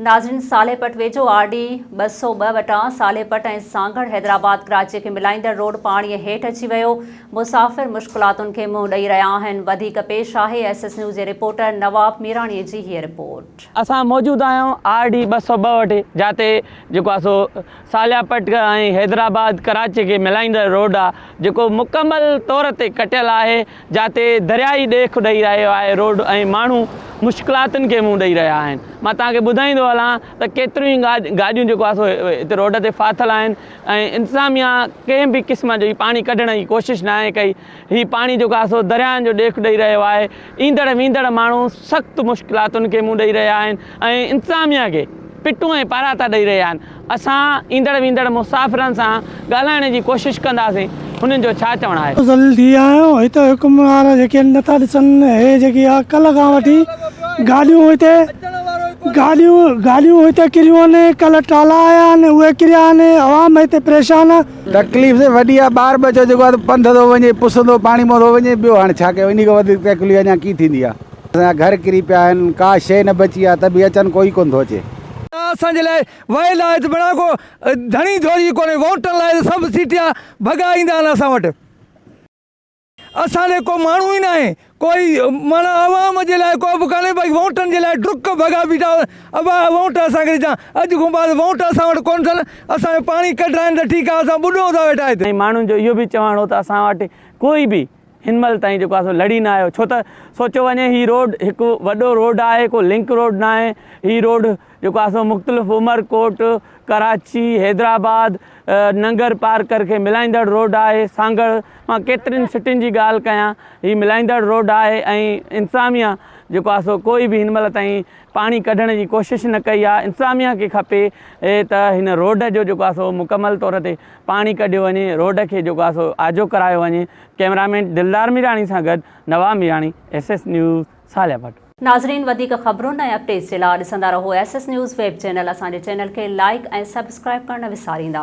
ناظرين صالح پٽ ويجهو آر ڊي 202 وٽان صالح پٽ ۽ سانگهڙ حيدرآباد ڪراچي کي ملائيندڙ روڊ پاڻي هيٺ اچي ويو، مسافر مشڪلاتن کي منهن ڏئي رهيا آهن، وڌيڪ پيش آهي ايس ايس نيوز جي رپورٽر نواب ميراڻي جي هيء رپورٽ. اسان موجود آهيون آر ڊي 202 وٽ جاتي جيڪو آهي سو صالح پٽ ۽ حيدرآباد ڪراچي کي ملائيندڙ روڊ آهي جيڪو مڪمل طور تي ڪٽيل آهي جاتي دريائي ڏيک ڏئي رهيو آهي روڊ ۽ ماڻهو مشڪلاتن کي منهن ڏئي رهيا آهن مان توهان کي ٻڌائيندو هلان ته ڪيتريون ئي گاڏيون جيڪو آهي سو هتي روڊ تي ڦاٿل آهن ۽ انتظاميا ڪنهن به قسم جو هي پاڻي ڪڍڻ جي ڪوشش ناهي ڪئي هي پاڻي جيڪو آهي سو دريائن جو ڏيک ڏئي رهيو آهي ايندڙ ويندڙ ماڻهو سخت مشڪلاتن کي منهن ڏئي رهيا آهن ۽ انتظاميا کي پٽون ۽ پاراتا ڏئي رهيا آهن. اسان ايندڙ ويندڙ مسافرن سان ڳالهائڻ جي ڪوشش ڪنداسين هنن جو ڇا چوڻ آهي. ذليل ٿي ويا آهيون هت حڪمران جيڪي آهن نٿا ڏسن هي جيڪي آ ڪلهه کان وٺي گاڏيون هتي گاڏيون گاڏيون هتي ڪريون آهن ڪلهه ٽالا آيا آهن اهي ڪريا آهن عوام هتي پريشان آ. تڪليف سائين وڏي آ ٻار ٻچو جيڪو آ پنڌ ٿو وڃي پسندو پاڻي مان ٿو وڃي ٻيو هاڻي ڇا ڪيون انهي کان وڌيڪ تڪليف اڃا ڪي ٿيندي آ. اسان جا گهر ڪري پيا آهن، ڪا شيء نه بچي آهي ته به اچن ڪوئي ڪونه ٿو اچي. اسان جي لاء ويل آهي ته بنا ڪو ڌڻي ڌوري ڪونهي، وونٽن لاء ته سڀ سيٽيا ڀڳا ايندا آهن اسان وٽ. اسان ڏي ڪو ماڻهو ئي ناهي، ڪوئي معنيٰ عوام جي لاء ڪو به ڪونهي، باقي وونٽن جي لاء ڊڪ ڀڳا بيٺا ابا وونٽ اسان کي ڏجان، اڄ کان بعد وونٽ اسان وٽ ڪونه اٿن، اسان جو پاڻي ڪڍرائين ته ٺيڪ آهي، اسان ٻڏون ٿا ويٺا هتي. ۽ ماڻهن جو اهو به چوڻ هو ته اسان وٽ ڪوئي به هن مهل تائين جيڪو آهي سو لڙي نه آيو ڇو ته سوچيو وڃي هي روڊ هڪ وڏو روڊ آهي ڪو لنڪ روڊ نه آهي هي روڊ جيڪو آهي سو مختلف عمر ڪوٽ ڪراچي حيدرآباد ننگر پارڪر کي ملائيندڙ روڊ آهي سانگهڙ مان ڪيترين سٽين جي ڳالهه ڪيان هي ملائيندڙ روڊ آهي ۽ انتظاميا جيڪو آهي سو ڪوئي به هن مهل تائين پاڻي ڪڍڻ جي ڪوشش نه ڪئي آهي انتظاميا کي کپي ته هن روڊ جو جيڪو آهي سو مڪمل طور تي پاڻي ڪڍيو وڃي روڊ کي جيڪو آهي سو آجو ڪرايو وڃي ڪئميرا مين دلدار ميراڻي سان گڏ Nawab Mirani S S news Saleh Pat. ناظرين وڌيڪ خبرن ۽ اپڊيٽس جي لا ڏسندا رهو S S news web channel اسان جي چينل کي لائيڪ ۽ سبسڪرائيب ڪرڻ نه وساريندا.